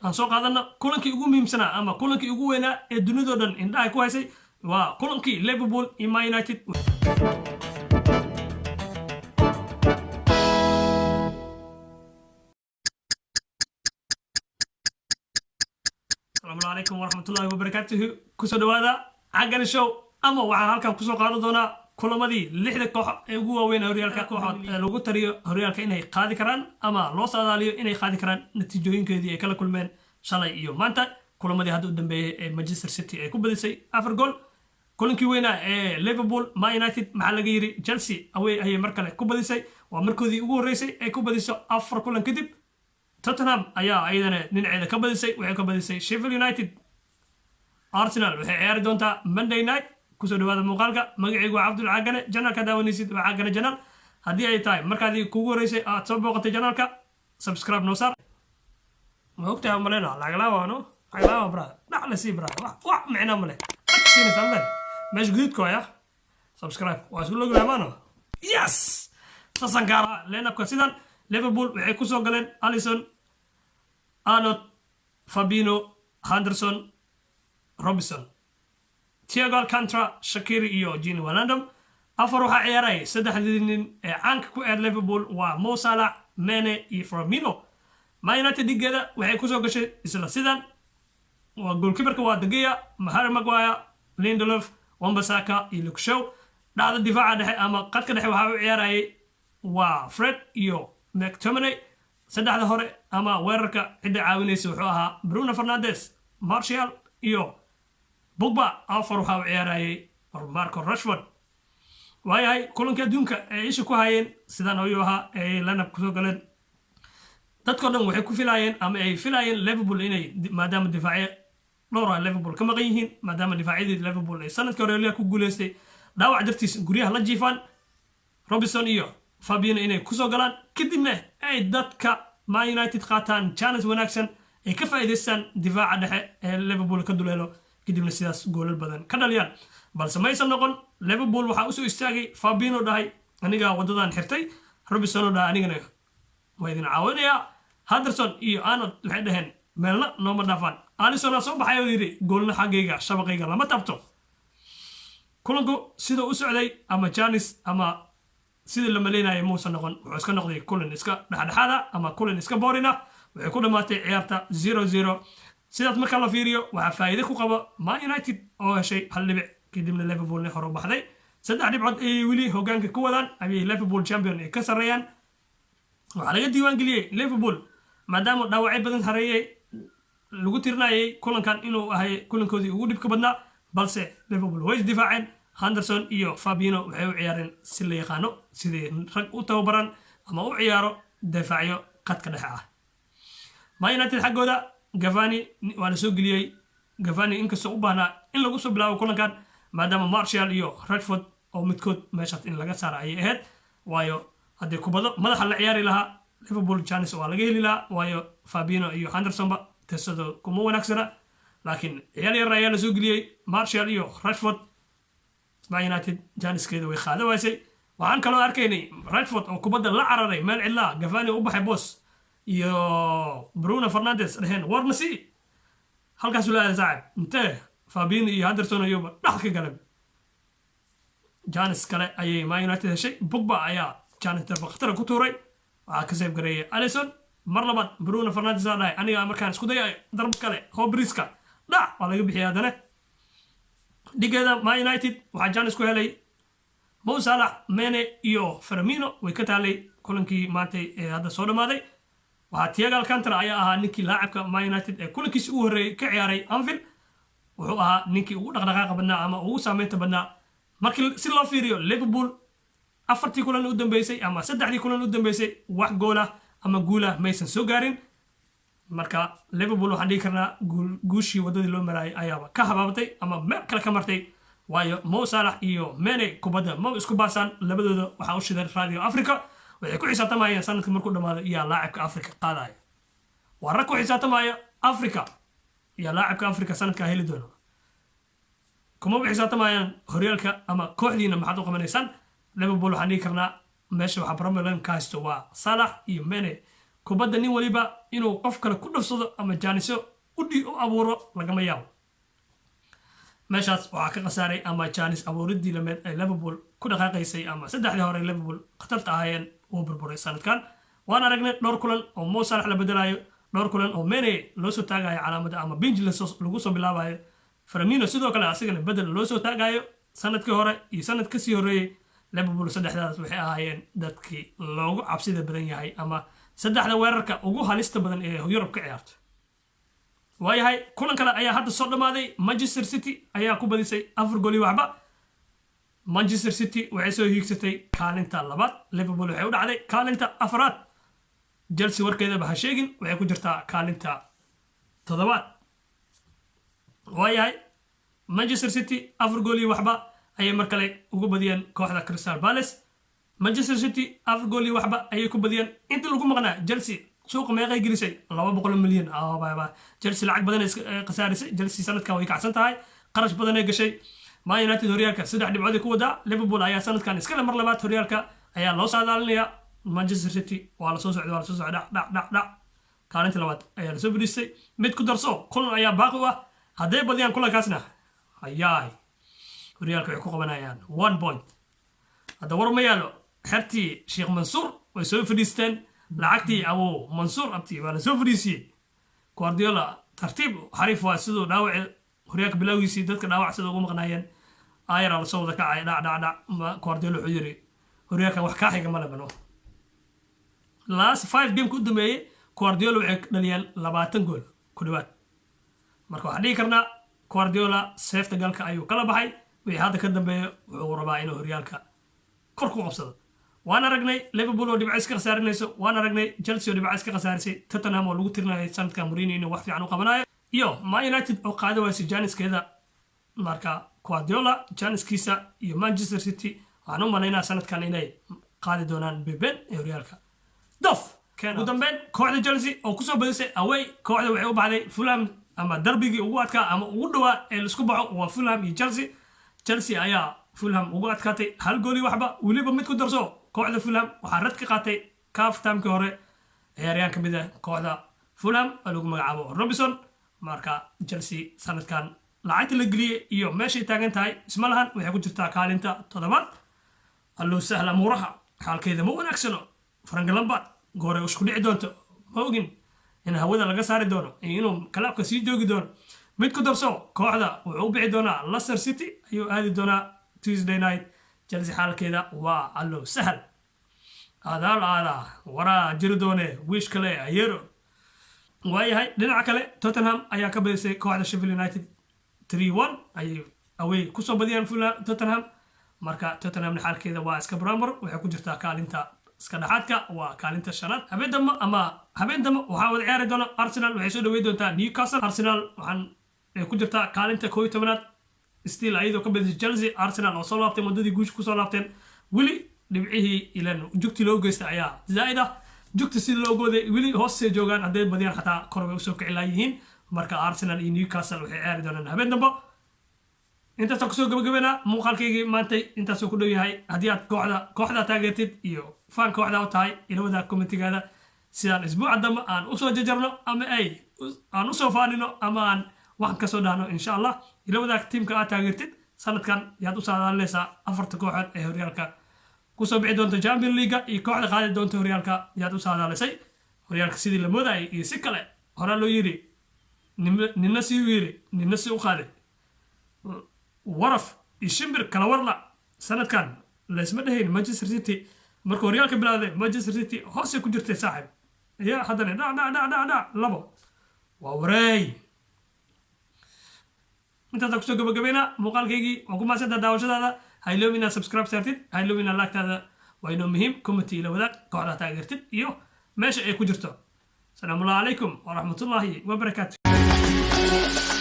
Aan soo qaadana kulankii ugu muhiimsanaa ama kulankii ugu weynaa ee dunidoo dhan indhaha ku haysay, waa kulankii Liverpool iyo Man United. Asalaamu calaykum waraxmatullaahi wabarakaatuhu. Kusoo dhawaada Cagani Show, ama waxaan halkan kusoo qaadan doonaa kulamadii lixda koox ee ugu waaweyn horyaalka, kooxood ee lagu tariyo horyaalka inay qaadi karaan ama loo saadaaliyo inay qaadi karaan, natiijooyinkeedii ay kala kulmeen shalay iyo maanta. Kulamadii hadda u dambeeyey ee Manchester City ay ku badisay 4 gool, kulankii weynaa ee Liverpool Man United maxaa laga yiri, Chelsea away ayay mar kale ku badisay, waa markoodii ugu horreysay ay ku badiso 4 kulan kadib. Tottenham ayaa iyadana dhinaceeda ka badisay, waxay ka badisay Sheffield United. Arsenal waxay ciyaari doontaa Monday night. Kusoo dhawaada muuqaalka. Magacaygu waa Cabdul Caagane, channelka daawanaysid waa Caagane Channel. Haddii ay tahay markaadii kugu horreysay aad soo booqatay channelka, subscribe noo saar. Ma ogtahay malena lacag no lacag brother, dhac la sii brother, wax micno ma leh, dhag siinaysa len meesha guduudka waaya. Subscribe waa isku loglahay maano. Yes, saasaan gaara lineupka sidan. Liverpool waxay kusoo galeen Alisson, Arnold, Fabinho, Henderson, Robinson, Thiago Alcantara, Shaqiri iyo Gini Wijnaldum. Afar waxaa ciyaarayay saddexdii nin ee caanka ku aad Liverpool, waa Mo Salah, Mane iyo Firmino. Man United dhigeeda waxay kusoo gashay isla sidan: waa goalkeeperka waa De Gea, Harry Maguire, Lindelof, Wan-Bissaka iyo Luke Shaw. Dhacda difaaca dhexe ama qadka dhexe waxaa u ciyaarayay waa Fred iyo McTominay. Saddexda hore ama weerarka cidda caawinaysa wuxuu ahaa Bruno Fernandes, Martial iyo Pogba. Afar waxaa u ciyaarayay Marco Rashford. Waayahay, kulankii adduunka ee isha ku hayeen sidaan ayuu ahaa ee lineup kusoo galeen. Dadkao dhan waxay ku filaayeen ama ay filaayeen Liverpool inay, maadaama difaacyo dhowr ah Liverpool ka maqan yihiin, maadaama difaacyadii Liverpool ay sanadkii hore ku guuleystay dhaawac dartiis guryaha la jiifaan, Robinson iyo Fabinho inay kusoo galaan, kadibna ay dadka Man United qaataan chance wanaagsan, ay ka faa'iidaystaan difaaca dhexe ee Liverpool ka duleelo, kadibna sidaas goolal badan ka dhaliyaan. Balse maysan noqon. Liverpool waxaa usoo istaagay Fabinho, dhahay anigaa waddadan xirtay. Robinson oo dhahay anigana waa idin caawinayaa. Henderson iyo Arnold waxay dhaheen meelna nooma dhaafaan. Alisson aa soo baxay oo yidhi goolna xaggayga shabaqayga lama taabto. Kulanku siduu u socday ama chance ama sidii la maleynayay muusan noqon. Wuxuu iska noqday kulan iska dhexdhexaada ama kulan iska boring ah. Waxay ku dhammaatay ciyaarta 0-0. Sidaas marka la fiiriyo, waxaa faa'iide ku qaba Man United oo heshay hal dhibic, kadibna Liverpoolna hore u baxday. 3 dhibcood ayay weli hogaanka ku wadaan, ayay Liverpool champion ay ka sarreeyaan. Waxaa laga diiwaan geliyey Liverpool, maadaama dhaawacyo badan hareeyey, lagu tirinayay kulankan inuu ahay kulankoodii ugu dhibka badnaa. Balse Liverpool way isdifaaceen. Henderson iyo Fabinho waxay u ciyaareen si la yaqaano, sidii rag u tababaran ama u ciyaaro difaacyo qadka dhexe ah. Man United xaggooda Cavani waa la soo geliyey. Cavani inkastoo u baahnaa in lagu soo bilaabo kulankan, maadaama Martial iyo Rashford oo midkood meeshaas in laga saara ayay ahayd, waayo haddii kubado madaxa la ciyaari lahaa Liverpool chance waa laga heli lahaa, waayo Fabinho iyo Hendersonba tesado kuma wanaagsana. Laakiin ciyaal yar ayaa la soo geliyey, Martial iyo Rashford. Man United chancekeeda way qaada waysay. Waxaan kaloo arkaynay Rashford oo kubadda la cararay meel cidlaa. Cavani u baxay boos iyo Bruno Fernandes dheheen warna si halkaasuu la aaday saaxib intee Fabinho iyo Henderson ayuuba dhex ka galeen. Chance kale ayay Man United heshay. Pogba ayaa chance darba khatara ku tuuray, waxaa ka save gareeyay Alisson. Mar labaad Bruno Fernandes aa dhahay aniga markaan isku dayayo darb kale, hobriska dhac waa laga bixiyay. Haddana dhigeeda Man United waxaa chance ku helay Mo Salah, Mane iyo Firmino, way ka taalay kulankii maantay ee hadda soo dhammaaday. Waxaa Thiago Alcantara ayaa ahaa ninkii laacibka Man United ee kulankiisi ugu horreeyay ka ciyaaray Anfield. Wuxuu ahaa ninkii ugu dhaqdhaqaaqa badnaa ama ugu saameynta badnaa. Markii si loo fiiriyo Liverpool, afartii kulan u dambeysay ama saddexdii kulan u dambeysay wax goolah ama guulah maysan soo gaarin. Marka Liverpool waxaan dhihi karnaa guushii waddadii loo maraayay ayaaba ka habaabatay ama meel kale ka martay, waayo Mo Salah iyo Mane kubadda ma isku baasaan. Labadooda waxaa u shidan Radio Africa. Waxay ku xisaabtamayeen sanadka markuu dhamaado yaa laacibka Africa qaadaya. Waa rag ku xisaabtamaya Africa yaa laacibka Africa sanadkaa heli doono. Kumaba xisaabtamayaan horyaalka ama kooxdiina maxaad u qabanaysaan. Liverpool waxaan dhihi karnaa meesha waxaa problem ka haysto waa Salah iyo Mane. Kubadda nin waliba inuu qof kale ku dhufsado ama jaanisyo u abuuro lagama yaabo. Meeshaas waxaa ka khasaaray ama jaanis abuuridii lameed ay Liverpool ku dhaqaaqaysay ama saddexdii hore Liverpool khatarta ahaayeen uu burburay sanadkan. Waan aragnay dhowr kulan oo Mo Salah la bedelayo, dhowr kulan oo Mane loo soo taagayo calaamada ama bench lagu soo bilaabayo, Firmino sidoo kale asigana bedel loo soo taagayo. Sanadkii hore iyo sanad kasii horreeyey Liverpool saddexdaas waxay ahaayeen dadkii loogu cabsida badan yahay ama saddexda weerarka ugu halista badan ee Yurub ka ciyaarto. Waayahay, kulan kale ayaa hadda soo dhammaaday. Manchester City ayaa ku badisay 4 gool iyo waxba. Manchester City waxay soo hiigsatay kaalinta labaad, Liverpool waxay u dhacday kaalinta afraad, Chelsea warkeedaba ha sheegin, waxay ku jirtaa kaalinta toddobaad. Waayahay, Manchester City 4 gool iyo waxba ayay mar kale ugu badiyeen kooxda Crystal Palace. Manchester City 4 gool iyo waxba ayay ku badiyeen. Intii lagu maqnaa Chelsea suuqa meeqay gelisay? 200 milyan. Chelsea lacag badan ay khasaarisay. Chelsea sanadkan way kacsan tahay, qarash badan ay gashay. Man United horyaalka saddex dhibcood ku wadaa. Liverpool ayaa sanadkan iskale mar labaad horyaalka ayaa loo saadaalinayaa. Manchester City waa lasoo socday, waa lasoo socday, dhac dhac dhac dhac, kaalinta labaad ayaa lasoo fadhiistay. Mid ku darso, kulan ayaa baaqi u ah. Hadday badiyaan kulankaasna, hayaay, horyaalka waxay ku qabanayaan one point. Hadda war ma yaalo. Xertii Sheekh Mansuur way soo fadhiisteen. Lacagtii Abuu Mansuur abti waa lasoo fadhiisiyey. Guardiola tartiib xariif waa, siduu dhaawaci horyaalka bilowgiisii dadka dhaawac sida ugu maqnaayeen ayaraa lasoo wada kacay, dhac dhac dhac. Guardiola wuxuu yiri, "Horyaalkan wax kaa xiga ma lebano." Last five game u dambeeyey Guardiola waxay dhaliyeen 20 gool ku dhawaad. Marka waxaan dhihi karnaa Guardiola seefta galka ayuu kala baxay. Wixii hadda ka dambeeya wuxuu rabaa inuu horyaalka kor ku qabsado. Waan aragnay Liverpool oo dhibco iska khasaarinayso, waan aragnay Chelsea oo dhibco iska khasaarisay, Tottenham oo lagu tirinayay sanadka Mourinho inuu wax fiican u qabanayo, iyo Man United oo qaada waaysa jaaniskeeda. Marka Guardiola jaaniskiisa iyo Manchester City waxaan u malaynaa sanadkan inay qaadi doonaan beben ee horyaalka dof. Ugu dambeyn, kooxda Chelsea oo kusoo badisay away, kooxda waxay u baxday Fulham ama darbigii ugu adkaa ama ugu dhawaa ee laisku baxo waa Fulham iyo Chelsea. Chelsea ayaa Fulham ugu adkaatay 1 gool iyo waxba. Weliba mid ku darso, kooxda Fulham waxaa red ka qaatay half timekii hore ciyaaryahan ka mid ah kooxda Fulham oo lagu magacaabo Robinson. Marka Chelsea sanadkan lacagta la geliyey iyo meeshay taagan tahay isma lahan, waxay ku jirtaa kaalinta toddobaad. Allow sahla muuraha, xaalkeeda ma wanaagsano. Frank Lampard goore isku dhici doonto ma ogin, in hawada laga saari doono iyo inuu clubka sii joogi doono. Mid ku darso, kooxda wuxuu u bixi doonaa Leicester City ayuu aadi doonaa Tuesday night. Chelsea xaalkeeda waa allow sahal, adaal aadaa waraa jiri doone wiish kale ayero. Waayahay, dhinaca kale Tottenham ayaa ka badisay kooxda Sheffield United, 3-1 ayay away kusoo badiyeen Tottenham. Marka Tottenhamna xaalkeeda waa iska bramber, waxay ku jirtaa kaalinta iska dhexaadka, waa kaalinta shanaad. Habeen dambe ama habeen dambe waxaa wada ciyaari doona Arsenal, waxay soo dhaweyn doontaa Newcastle. Arsenal waxaan ay ku jirtaa kaalinta 11aad still, ayadoo ka badisay Chelsea. Arsenal oo soo laabteen waddadii guusha kusoo laabteen, weli dhibcihii ilan jugti loo geystay ayaa zaa'id ah. Jugta sidii loo gooday weli hoosay joogaan, hadday badiyaan xataa kor bay usoo kici laayihiin. Marka Arsenal iyo Newcastle waxay ciyaari doonaan habeen dambe. Intaasaan kusoo gabagabeynaa muuqaalkaygii maantay, intaasuu ku dhow yahay. Haddii aad kooxda taageertid iyo fan kooxda u tahay, ila wadaag commentigaada sidaan isbuuca dambe aan usoo jajarno ama ay aan usoo faanino ama aan waxan kasoo dhahno, insha Allah. Ila wadaag tiimka aad taageertid sanadkan yaad u saadaalinaysaa afarta kooxood ee horyaalka kusoo bixi doonta Champion Leaguega iyo kooxda qaadi doonta horyaalka yaad u saadaalisay. Horyaalka sidii la moodayay iyo si kale horaa loo yiri, nina si u yiri, nina si u qaaday, waraf iyo shimbir kala warla. Sanadkan laysma dhehayn. Manchester City markuu horyaalka bilowday, Manchester City hoosay ku jirtay, saaxib, iyo haddana dhac dhac dhac dhac dhac labo waa wareey. Intaasaan kusoo gabagabeynaa muuqaalkaygii. Waa ku mahadsantaa daawashadaada. Ha iloobin inaad subscribe saartid, ha iloobin inaad like-taada waa inoo muhiim. Comment ila wadaag kooxda taageertid iyo meesha ay ku jirto. Asalaamu calaykum waraxmatullaahi wabarakaatu.